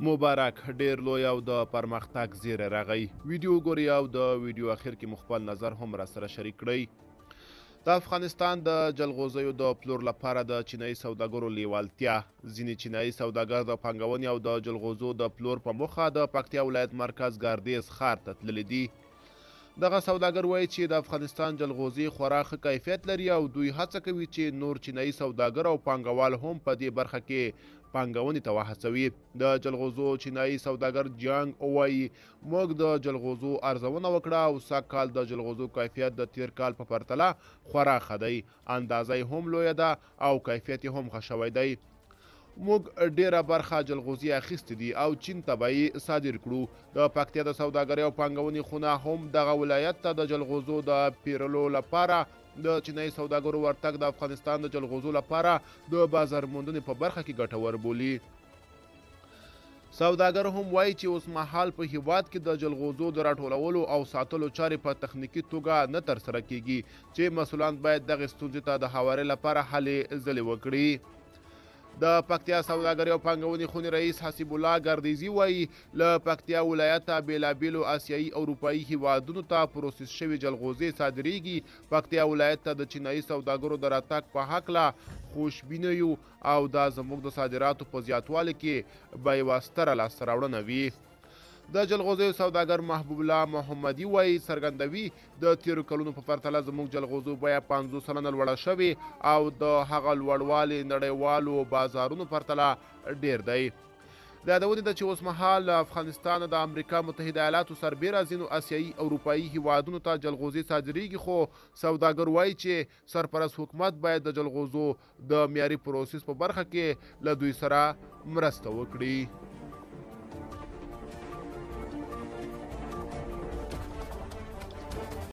مبارک، ډیر لوی او د پرمختګ زیری راغی. ویډیو وګورئ او د ویډیو اخر کې مو خپل نظر هم راسره شریک کړئ. د افغانستان د جلغوزیو د پلور لپاره د چینایي سوداګرو لیوالتیا. ځینې چینایي سوداګر د پانګونې او د جلغوزو د پلور په موخه د پکتیا ولایت مرکز ګاردیز ښار ته تللي دي. دغه سوداګر وایي چې د افغانستان جلغوزي خورا ښه کیفیت لري او دوی هڅه کوي چې نور چینایي سوداګر او پانګوال هم په دې برخه کې پانګونې ته وهڅوي. د جلغوزو چینایي سوداګر جیانګ وایي، موږ د جلغوزو ارزونه وکړه او سږ کال د جلغوزو کیفیت د تیر کال په پرتله خورا ښه دی، اندازه یې هم لویه ده او کیفیت یې هم ښه شوی دی. موږ ډیره برخه جلغوزي اخیستي دي او چین ته به یې صادر کړو. د پکتیا د سوداګرۍ او پانګونې خونه هم دغه ولایت ته د جلغوزو د پیرلو لپاره د چینایي سوداګرو ورتګ د افغانستان د جلغوزو لپاره د بازار موندنې په برخه کې ګټور بولي. سوداګر هم وایي چې اوسمهال په هیواد کې د جلغوزو د راټولولو او ساتلو چارې په تخنیکي توګه نه ترسره کیږي چې مسولان باید دغې ستونزې ته د هواري لپاره هلې ځلې وکړي. د پکتیا سوداګرۍ او پانګونې خونې رئیس حسیب الله ګردیزي وایي، له پکتیا ولایته بېلابېلو اسیایي او اروپایي هیوادونو ته پروسس شوې جلغوزې صادرېږي. پکتیا ولایت ته د چینایي سوداګرو د راتګ په هکله خوشبینه یو او دا زموږ د صادراتو په زیاتوالي کې به یوه ستره لاسته راوړنه وي. د جلغوزیو سوداګر محبوب الله محمدي وایي، څرګندوي، د تیرو کلونو په پرتله زموږ جلغوزو بیه 50% لوړه شوې او د هغه لوړوالی نړیوالو بازارونو پرتله ډیر دی. د یادونې ده چې اوسمهال له افغانستانه د امریکا متحده ایالاتو سربېره ځینو اسیایي او اروپایي هیوادونو ته جلغوزې صادرېږي، خو سوداګر وایي چې سرپرست حکومت باید د جلغوزو د معیاري پروسس په برخه کې له دوی سره مرسته وکړي.